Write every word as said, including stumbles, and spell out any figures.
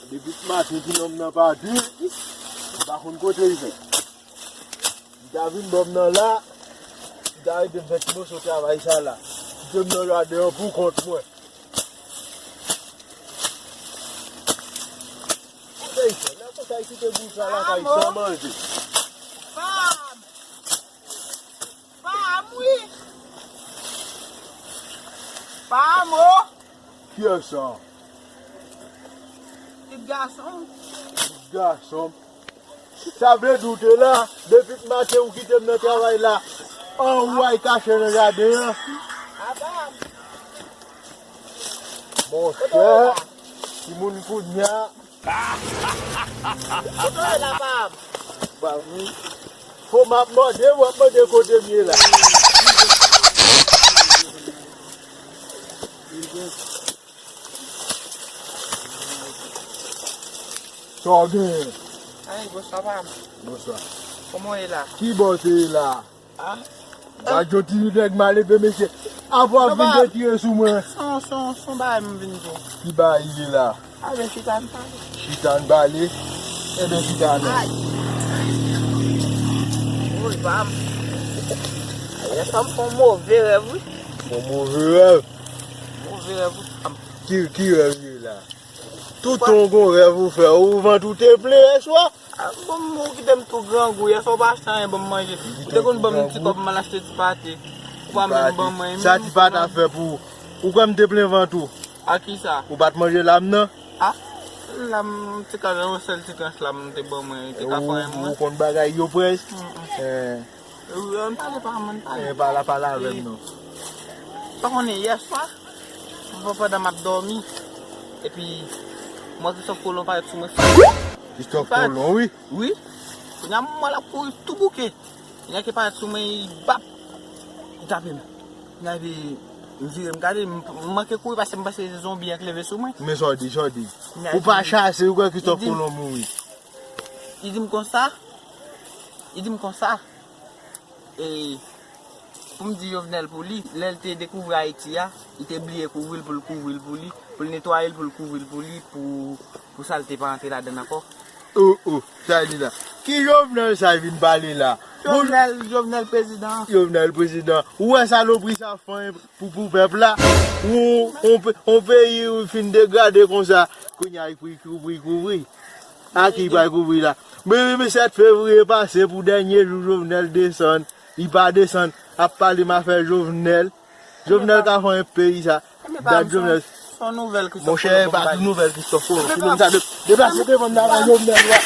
Depi maten ti nonm nan pa di, m pa konn kote l ye. Li ta vin ban m nan la, li ta ede m fè ti moso travay sa la. Kite m nan jaden an pou kont mwen. Kote l fè? Lè konsa, li kite bouch la lakay san manje. Pam! Pam, wi! Pam, o! Kiyès sa? Pitit gason. Pitit gason. Sa vle di w te la, depi maten ou kite m nan travay la. An ou al kache nan jaden an. Monchè, timoun kounye a. Kote w ye la, pa m? Ba wi. Fò m ap mande, w ap mande kote m ye la. Sa w genyen? Ay, bonswa, pa m. Bonswa. Kòman w ye la? Ki bò w te ye la? Ah. Gad yon ti nèg malelve, mesye. Apre w ap vin detire sou mwen. Se yon, se yon, se yon bagay m vin di w. Ki bagay li ye la? A, men chita n pale. Chita n pale? Enben, chita non. Ay. Woy, pa m. Yè swa m fè yon move rèv, wi. Yon move rèv? Move rèv, wi, pa m. Ki, ki rèv li ye la? Toutan w gon rèv ou fè, ou vant ou te plen yè swa? Ah, bon, ou kite m tou grangou, yè swa ou pa achte anyen ban m manje. Ou te konn ban m ti kòb m al achte ti pate. Ou pa menm ban mwen. Sa ti pate ap fè pou ou? Ou kwè m te plen vant ou? A kisa? Ou pa t manje lam nan? Ah, lam, ti ka yon sèl ti tranch lam te ban mwen, li te ka fè anyen mwen. Ou konn bagay yo près? Mm, mm. Eh. Ann pale, pa, ann pale. Eh, pale, pale avè m non. Ou pa konnen yè swa, mwen pandan m ap dòmi, epi m wè Christophe Colomb parèt sou mwen. Christophe Colomb, wi. Wi. Kounye a m wè l ap kouri tou bouke. Kounye a ki parèt sou mwen, li bap, li tape m. Kounye a epi m vire m gade, m, m manke kouri paske m panse se zonbi an k leve sou mwen. Men sa w di, sa w di. Ou pa chase, ou kwè Christophe Colomb mouri? Li di m konsa, li di m konsa, e, pou m di Jovenel pou li, lè l te dekouvri Ayiti a, li te bliye kouvri l pou l kouvri l pou li, pou l netwaye l pou l kouvri l pou li, pou, pou salte pa antre ladan l ankò. Oh, oh, sa l di la. Ki Jovenel sa l vin pale la? Jovenel, Jovenel prezidan. Jovenel prezidan. Ou wè salopri sa fè pou, pou pèp la? Ou, on pe-, on peyi fin degrade konsa. Kounye a, li pou kouvri, kouvri. A ki pral kouvri la? Men, men, men sèt fevriye pase pou dènye jou Jovenel desann. Li pa desann. Ap pale m afè Jovenel. Jovenel ka fè yon peyi sa. Dat Jovenel. Monchè, e pa tout nouvèl Christophe Colomb. Sou nonm sa, deplase devan m nan avan Jovenel la.